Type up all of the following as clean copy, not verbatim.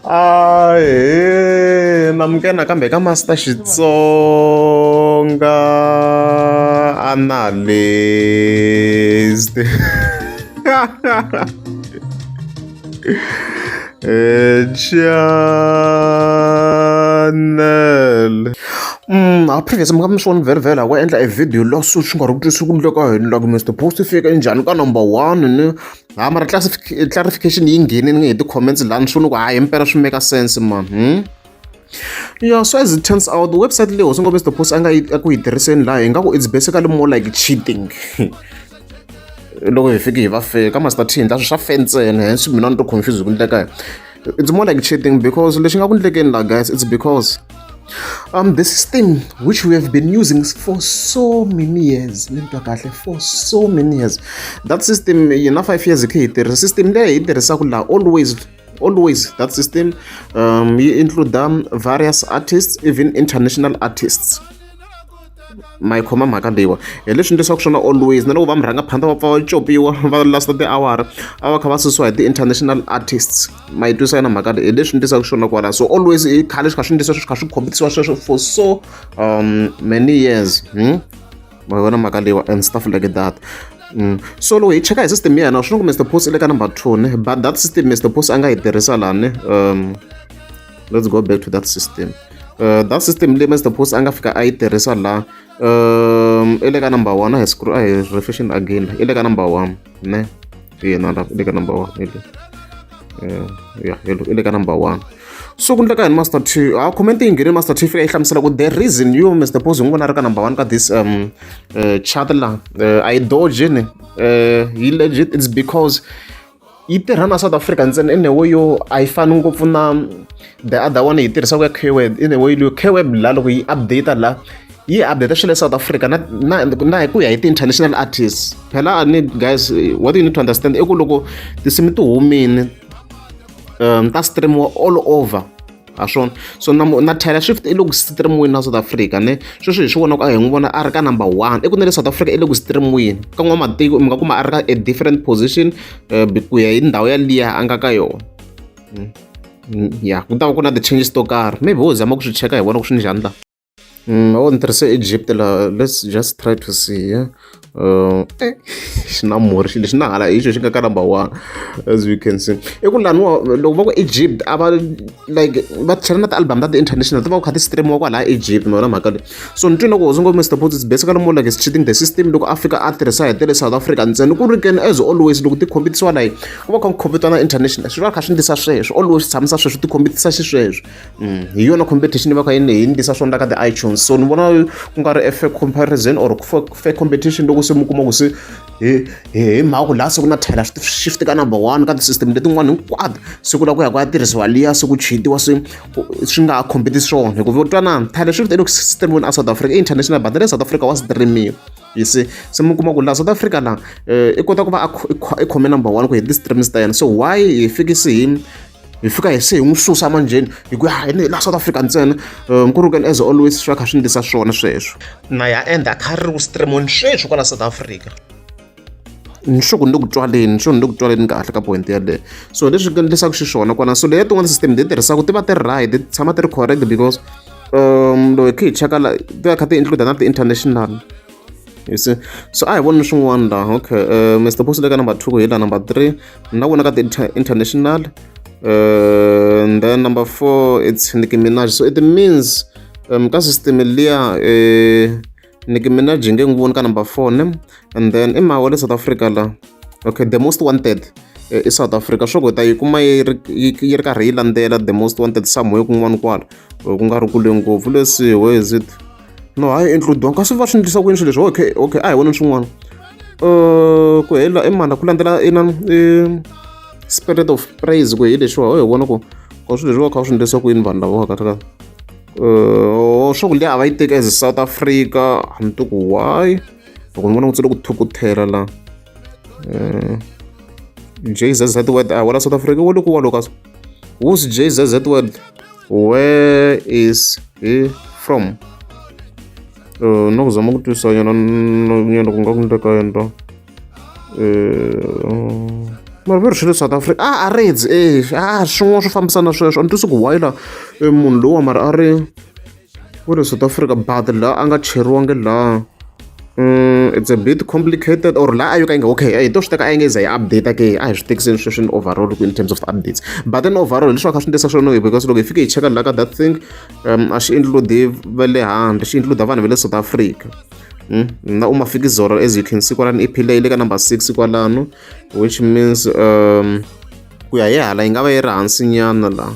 Ahee namukela nakambe ka Master Xitsonga Analyst channel. A previous mi nga mi swi vona vhele vhele wa endla e video la so swi nga ri ku twisi ku ndleka yini like Mr Post i fika njhani ka number one ni ha mara clarification yi nghenini hi ti-comments lani swi vona ku hayi himpela swi make sense man. Yeah, so as it turns out, the website leyi hosi Mr Post a nga yi ku yi tirhiseni laha hi nga ku it's basically more like cheating. Loko hi fike hi va fair ka Master T hi endla swilo swa fair ntsena hence mina ni to confuse ku ndleka it's more like cheating because lexi nga ku ndlekeni la guys, it's because the system which we have been using for so many years, ni twa kahle, for so many years, that system yi na 5 years hi kha hi tirhisa system leyi hi yi tirhisaka laha, always always that system yi include various artists, even international artists. Ma yi khoma mhaka leyiwa hi leswi ndlisiwaka swona always na loko va murhangaphandla va pfa va copiwa va lasta tiawara a va kha va susiwa hi ti-international artists. Ma yi twisa yona mhaka leyi hi leswi ndlisaka swona kwala. So always i khale swi kha swi ndlisa swi kha swi competisiwa sweswo for so many years. Ma vona mhaka leyiwa and stuff like that. So loko hi cheka hi system ya yena swi ku Mr Post i le ka number 2 ne, but that system Mr Post a nga yi tirhisa lani, let's go back to that system. That system leyi Mr Post a nga fika a yi tirhisa la, i le ka number 1. A hi screw, a hi refreshing again, i le ka number 1 ne, yena la i le ka number 1 i le ya i le ka number 1. So ku ndleka yini Master T a comment yi nghene, Master T fika yi hlamusela ku the reason you Mr Post hi n'wi vona a ri ka number 1 ka this chart la, a yi doji ni, yi legit, it's because yi tirha na South Africa ntsena in a way yo a yi fani ngopfu na the other one hi tirhisaka ya Kweb. In a way leyo Kweb la loko yi update la yi update swi le South Africa na hi ku ya hi ti-international artists. Phela ni guys, what you need to understand i ku loko tinsimu ti humini ta streamiwa all over ha swona. So na Taylor Swift i le ku streamiweni na South Africa ne, sweswi hi swi vona ku a hi n'wi vona a ri ka number 1 i ku na le South Africa i le ku streamiweni. Ka n'wa matiko mi nga kuma a ri ka a different position ku ya hi ndhawu yaliya a nga ka yona. Ya ku ta va ku na ti-changes to karhi, maybe ho zama ku swi cheka hi vona ku swi njhani la. Oh, ni tirhise Egypt la, let's just try to see. Yeah? Xi na murhi xilo lexi na hala hi xo xi nga ka number 1 as we can see. I ku laniwa loko va ku Egypt a va like va chela na ti-album ta ti-international ti va ku kha ti streamiwa kwalaya Egypt, ma vona mhaka leyi. So ni twile ku hosi ngo Mr Post is basically more like is cheating the system loko a fika a tirhisa hi tele South Africa ntsena ku ri keni as always loko ti competisiwa layi ku va kha ku competiwa na international swi va kha swi ndlisa sweswo always swi tshamisa sweswo ti competisa xisweswo. Hi yona competition va kha yi hi ndlisa swona ka ti-iTunes. So ni vona ku nga ri a fair comparison or fair competition loko se mi kuma ku se hi mhaka ku laha se ku na Taylor Swift ka number 1 ka ti-system letin'wana hinkwato se ku lava ku ya ku ya tirhisiwa liya se ku cheatiwa se swi nga ha compete swona hikuva twanana Taylor Swift i le ku streamiweni a South Africa international but le South Africa wa streamiwa. You see, se mi kuma ku laha South Africa laha i kota ku va i khome number 1 ku hi ti-streams ta yena. So why hi fikisi hi fika hi se hi n'wi susa manjheni hi ku ya hi la South Africa ntsena ku ri as always swi va kha swi ndlisa swona sweswo na ya endla kha ri ku streamiweni sweswi kwala South Africa. Ni sure ku ni le ku twaleni, ni sure ni le ku twaleni kahle ka point yaleyo. So leswi ndlisaka xiswona kona. So leya tin'wana system leti tirhisaka ti va ti ri right, ti tshama ti ri correct because loko hi kha hi cheka la ti va kha ti include na ti-international. You see, so a hi voni swin'wana laha. Okay, Mr Post le ka number 2 ku hi la number 3 na vona ka ti-international, and then number 4 it's Nicki Minaj. So it means ka system liya Nicki Minaj nge n'wi voni ka number 4 ne, and then i mhawa le South Africa la. Okay, the most wanted i South Africa swo ku ta yi kuma yi ri karhi yi landzela the most wanted somewhere kun'wana kwala ku nga ri kule ngopfu. Let's see, where is it? No, hayi include kasi va swi ndlisa ku yini swilo leswi. Okay, okay, a hi voni swin'wana. Ku hela i mana ku landzela ina Spirit of Praise ku hi lexiwa ho hi vona ku ka swilo leswi va kha va swi ndlisa ku yini vanhu lava ka ka swa ku liya a va yi teki as South Africa a ni tiku why loko ni vona ku tsale ku thukuthela la JZZ word a wala South Africa wo le ku wa loko who's JZZ word, where is he from? Na ku zama ku twisisa nyana nyana ku nga ku ndleka yini. Mara ve ri swi le South Africa a a redzi e a swin'wana swo fambisana sweswo a ni twisi ku why la munhu lowa mara a ri wa le South Africa but laha a nga cheriwangi laha it's a bit complicated or laha a yo ka yi nga okay hi to swi teka a yi nge za yi update ke a hi swi tekiseni sweswi in overall in terms of the updates but then overall leswi va kha swi endlisa swona because loko hi fike hi cheka laha ka that thing a xi include va le handle xi include vanhu va le South Africa na u Mafikizolo as you can see kwalano i phile yi le ka number 6 kwalano which means ku ya hi hala yi nga va yi ri hansi nyana la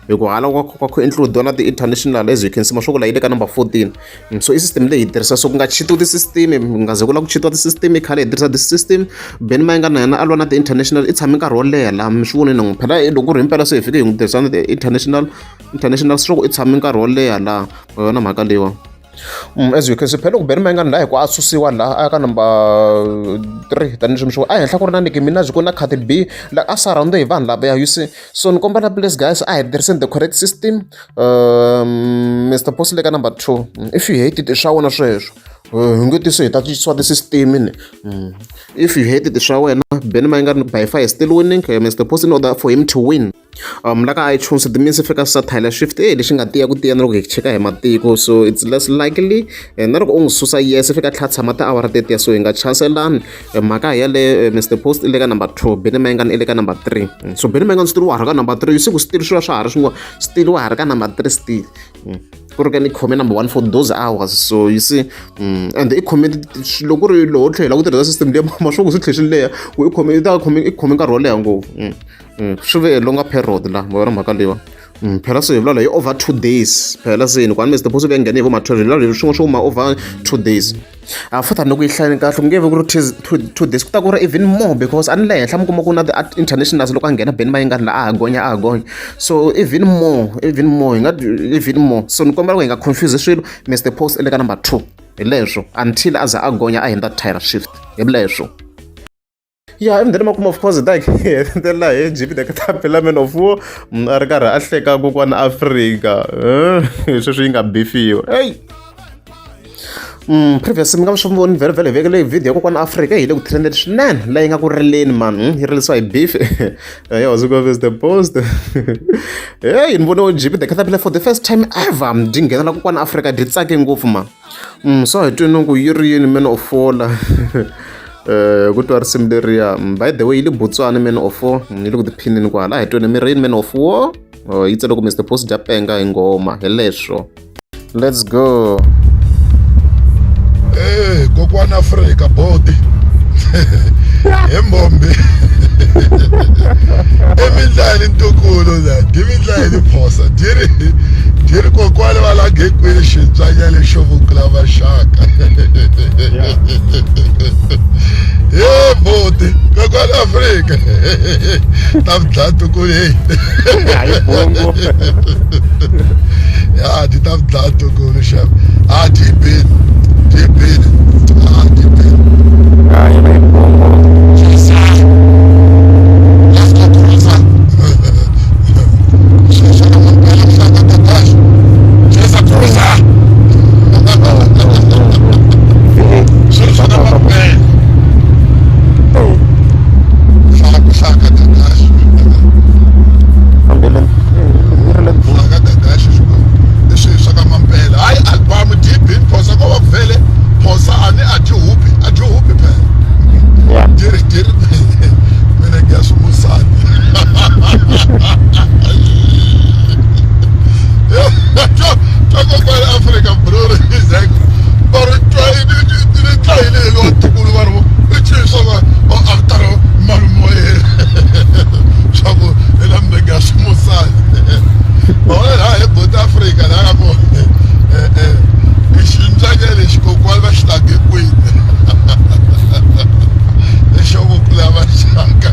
hi ku hala kwa ku include na ti-international as you can see maswo ku la yi le ka number 14. So i system leyi hi tirhisa so ku nga cheatiwi ti-system ku nga ze ku lava ku cheatiwa ti-system i khale hi tirhisa this system. Benny Mayengani na yena a lwa na ti-international i tshame nkarhi wo leha laha mi swi vonile n'wi phela loko ku ri himpela se hi fike hi n'wi tirhisa na ti-international international swi ku i tshame nkarhi wo leha laha yona mhaka leyiwa. As you can see phela loko Benny Mayengani laha hi ku a susiwa laha a ya ka number 3 tanihi leswi a henhla ku ri na Nicki Minaj ku na Cardi B la a surround hi vanhu lavaya you see. So ni kombela please guys a hi tirhiseni the correct system. Mr Post le ka number 2 if you hate it i swa wena sweswo hi nge tisi hi ta cincisiwa ti-system ni. If you hate it i swa wena Benny Mayengani by far is still winning. Mr Post in order for him to win la ka iTunes it means fika sa Taylor Swift eh lexi nga tiya ku tiya na loko hi cheka hi matiko so it's less likely na loko u n'wi susa yes fika tlhela tshama tiawara tetiya so hi nga chancelani mhaka hi yale Mr Post i le ka number 2 Benny Mayengani i le ka number 3. So Benny Mayengani still wa ha ri ka number 3 you see ku still swi va swa ha ri swin'wana still wa ha ri ka number 3 still ku ri ka ni khome number 1 for those hours so you see and i khome loko ku ri loko tlhela ku tirhisa system leyi maswo ku swi tlhela swi leha ku i khome i ta khome i khome nkarhi wo leha ngopfu. Swi ve longer period la ma vona mhaka leyiwa. Phela se hi vulavula hi over 2 days phela se ni kwani Mr Post va nghene hi vo ma 12 hi vulavula hi swin'wana swo huma over 2 days. A futhi ni ku yi hlayeni kahle ku nge vi ku ri 2 days ku ta ku ri even more because a ni le henhla mi kuma ku na ti-internationals loko a nghena Benny Mayengani la a ha gonya a ha gonya so even more even more hi nga even more so ni kombela ku hi nga confuse swilo Mr Post i le ka number 2 hi leswo until a za a gonya a hundza Taylor Swift hi leswo. Ya endzeni makumu of course ta hetelela hi JP the Caterpillar Man of War a ri karhi a hleka kokwana Afrika sweswi yi nga bifiwa eyi. Previous mi nga swi voni vhele vhele hi vekele video ya kokwana Afrika yi le ku trendeni swinene leyi nga ku rileni man yi rilisiwa hi beef ya hosi ku the post hey ni vone JP the Caterpillar for the first time ever dyi nghenela kokwana Afrika dyi tsake ngopfu man. So hi twini ku yi ri yini Man of War la ku twa risimu leriya by the way yi le Botswana Man of War yi le ku tiphineni kwala hi twini mi ri yini Man of War yi tsale ku Mr Post dya penga hi nghoma hi leswo. Let's go. Hey, kokwana Afrika boti. Hi mbombi. Emidlayeni ntukulu la, dimidlayeni phosa. Diri diri kokwana va lange kwini xitswanya lexo vukula maxaka. He boti, kokwana Afrika. Ta dlaya ntukulu hey. Hayi bongo. Ya, di ta dlaya ntukulu xem. Ah, dibini. Dibini. Ah, dibini. Hayi hayi bongo. Fambeleni. Hayi album dibini phosa ko va vhele phosa a ni a dyi hupi a dyi hupi phela. Yeah. Diri diri mina ngiyashumusana twa Afrika bro va ri twa ni tlayile lo tikulu va ri i cini swa va va akitara malume wa yena swa ku i la mina ngiyashumusana va la hi bota Afrika la ka ku i xintsweke lexi kokwani va xi lange kwini lexo vukula maxaka.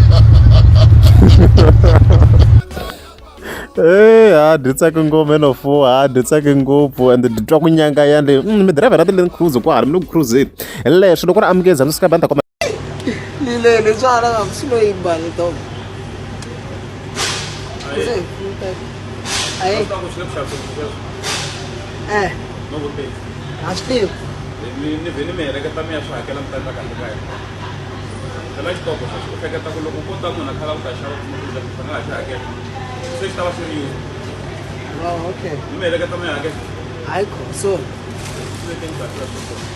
Hey, ha dyi tsake ngopfu Man of War ha dyi tsake ngopfu and dyi twa ku nyanga ya le mi driver ra ti-Land Cruiser kwa ha ri mi le ku cruiseni hi leswo loko ri amukeza mi suka banda koma Lilele tswala nga swi lo yimbani dog. Se, ayi. Eh. A swi tivi. Ni vhe ni mi heleketa mi ya swi hakela mi ta endla kahle ka yena. Phela xitoko xexo u hleketa ku loko ko ta munhu a khala ku ta xava kuma ku a nga ha xi hakela se xi ta va xi ri used. Oh, okay. Ni miehleketo mi hakela. Hayi kho, sorry. Swi vekeni kahle ka switoko.